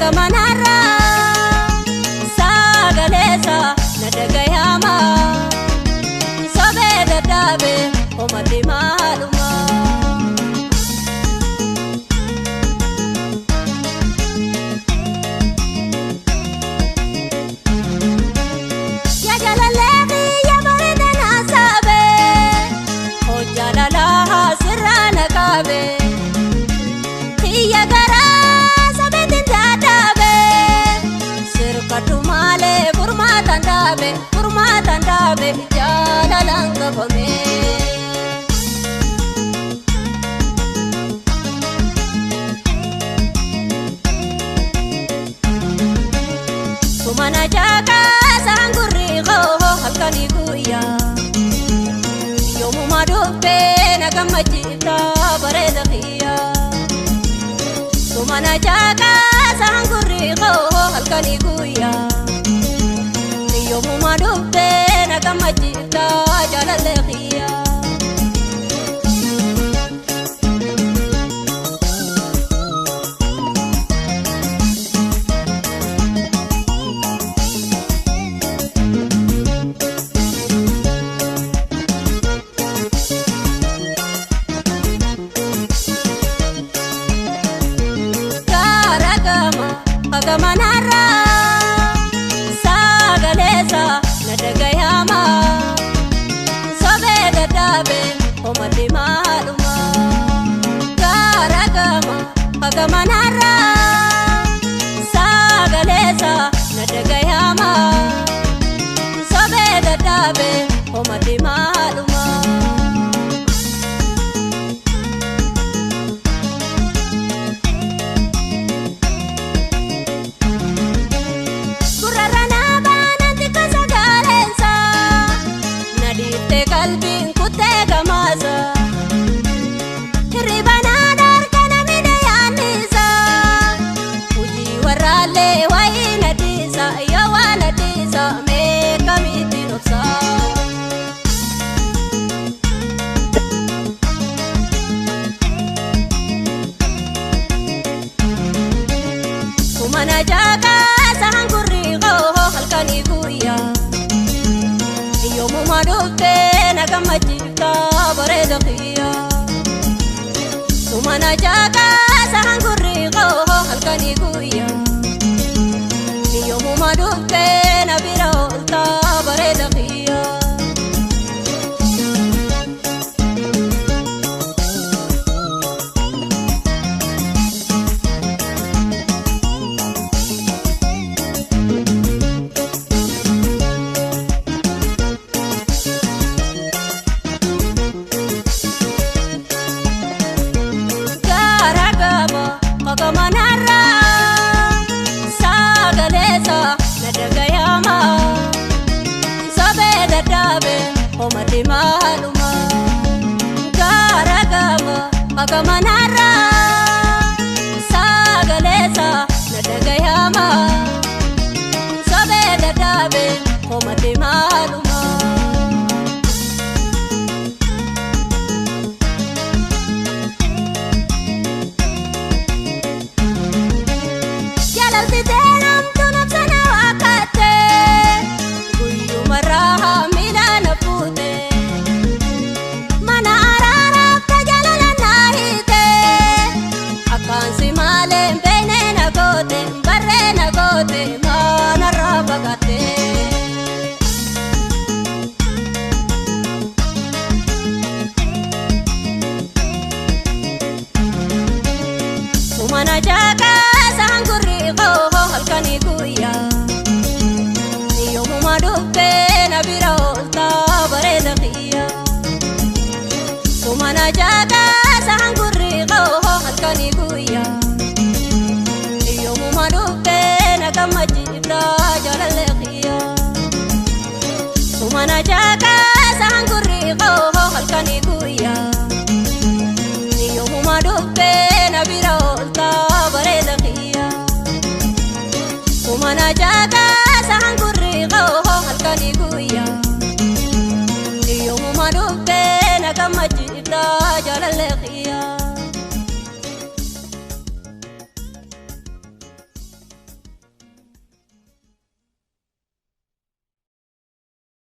Gamanarra sagaleessa na dhagayama sobee dadhabe homatti maaluma. Yaa jaalallee kiyya bareeda na saabee hojjaalalaa sirraa na qabe. Kiyya garaa sabeetiin dadhabe sirkadhu malee furmaatan dhaabe furmaatan dhaabe jaalalaan qabame. Sumana jaakaa saangurri koo halkanii guyyaa yoomuma dhuftee na gammachiifta bareeda kiyyaa. Sumana jaakaa saangurri koo halkanii guyyaa yoomuma dhuftee na gammachiifta jaalallee kiyyaa. Gaaragama gamanarra sagaleessa na dhagayama sobee dadhabe homatti maaluma. Gaaragama gamanarra sagaleessa na dhagayama sobee dadhabe homatti maaluma. Gurrarra baanaan xiqqoo sagaleensa na dhiiftee qalbiin kuttee gamaasa. Hirriba na darga namni yaannisa hojii warraallee wayii na dhiisa yoo waa na dhiisa meeqamitti dhoksa. Sumana jaakaa saangurri koo halkanii guyyaa yoomuma dhuftee na gammachiifta bareeda kiyyaa. Sumana jaakaa saangurri koo halkanii guyyaa yoomuma dhuftee na bira oolta bareeda kiyyaa. Gaaragama gamanarra sagaleessa na dhagayama sobee dadhabe homatti maaluma. Gaaragama gamanarra sagaleessa na dhagayama sobee dadhabe homatti maaluma. Jaalalti teelamtu nabsana waakatte guyyumarraa miila na fuute mana araaraaf tajaajila na hiite akkaansi malee beekne na goote barree na goote maanarraa fagaatte. Sumana jaakaa saangurri koo halkanii guyyaa yoomuma dhuftee na bira oolta bareeda kiyyaa. Sumana jaakaa saangurri koo halkanii guyyaa yoomuma dhuftee na gammachiifta jaalallee kiyyaa. Sumana jaakaa saangurri koo halkanii guyyaa yoomuma dhuftee na bira oolta bareeda kiyyaa. Sumana jaakaa saangurri koo halkanii guyyaa yoomuma dhuftee na gammachiifta jaalallee kiyyaa.